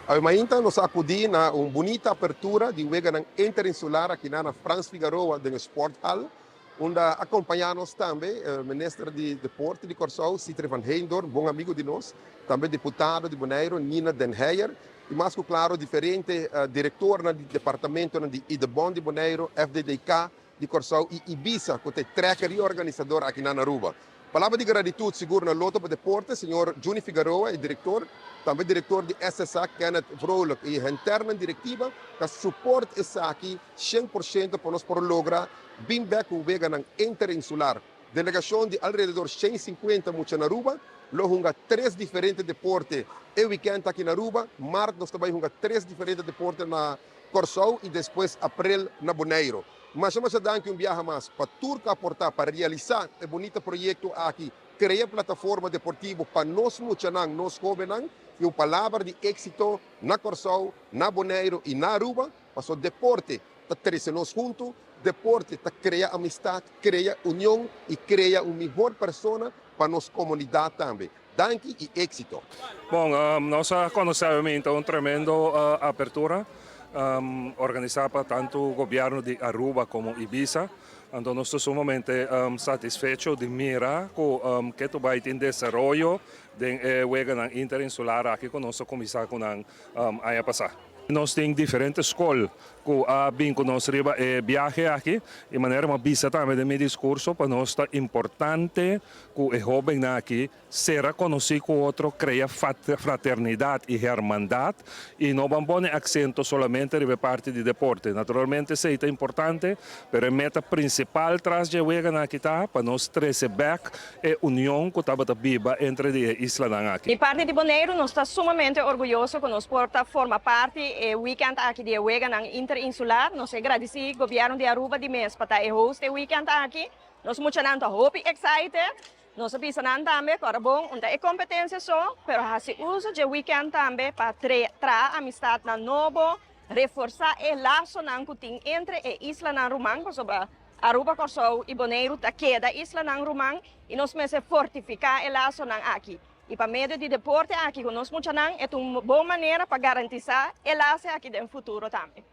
Awe mainta nos a akudí na un bunita apertura di Weganan Interinsular aki na Frans Figaroa den Sporthal, unda a kompañá nos tambe Minister di Deporte di Kòrsou, Sithree van Heydoorn, bon amigu di nos, tambe diputado di Boneiru, Nina Den Heyer, i mas ku klaro diferente direktornan di departamentonan di IDEBON di Boneiru, FDDK di Kòrsou i IBISA, ku ta e trekker i organisador aki na Aruba. Palabra di gratitut sigur na Lotto pa Deporte, señor Juni Figaroa, e direktor, tambe direktor di SSA, Kenneth Vrolijk, i henternan direktiva ta support esaki 100% pa nos por logra bin bek ku Weganan Interinsular. Delegashon di alrededor 150 mucha na Aruba lo hunga tres diferente deporte e weekend aki na Aruba. Mart nos ta bai hunga tres diferente deporte na Kòrsou i despues aprel na Boneiru. Masha masha danki un biaha mas pa tur ku a aportá pa realisá e bunita proyekto aki, krea plataforma deportivo pa nos muchanan, nos hóbennan, i un palabra di éksito na Kòrsou, na Boneiru i na Aruba, pasobra deporte ta trese nos huntu, deporte ta krea amistat, krea union i krea un mihor persona pa nos komunidat tambe. Danki i éksito. Bon, nos a konosé obviamente un tremendo apertura organisá pa tantu gobièrnu di Aruba komo Ibisa. Anto nos ta sumamente satisfecho di mira ku ke ta bai tin desaroyo den e weganan interinsular aki ku nos a kuminsá ku nan aña pasá. Nos tin diferente skol ku a bin ku nos riba e biahe aki i manera mi a bisa tambe den mi diskurso, pa nos ta importante ku e hóbennan aki sera konosí ku otro, krea fraternidat i hermandat i no ban pone aksento solamente riba e parti di deporte. Naturalmente esei ta importante, pero e meta prinsipal tras dje weganan aki ta pa nos trese bèk e union ku tabata biba entre di e islanan aki. Di parti di Boneiru nos ta sumamente orguyoso ku nos por ta forma parti e weekend aki di e weganan interinsular. Nos e gradisí Gobièrnu di Aruba di mes pa ta e host e weekend aki. Nos muchanan ta hopi excited. Nos a bisa nan tambe ku ora bon un ta e kompetensia so, pero hasi uso dje weekend tambe pa traha amistatnan nobo, reforsá e lasonan ku tin entre e islanan ruman, pasobra Aruba, Kòrsou i Boneiru ta keda islanan ruman i nos mester fortifiká e lasonan aki. I pa medio di deporte aki ku nos muchanan e ta un bon manera pa garantisá e laso aki den futuro tambe.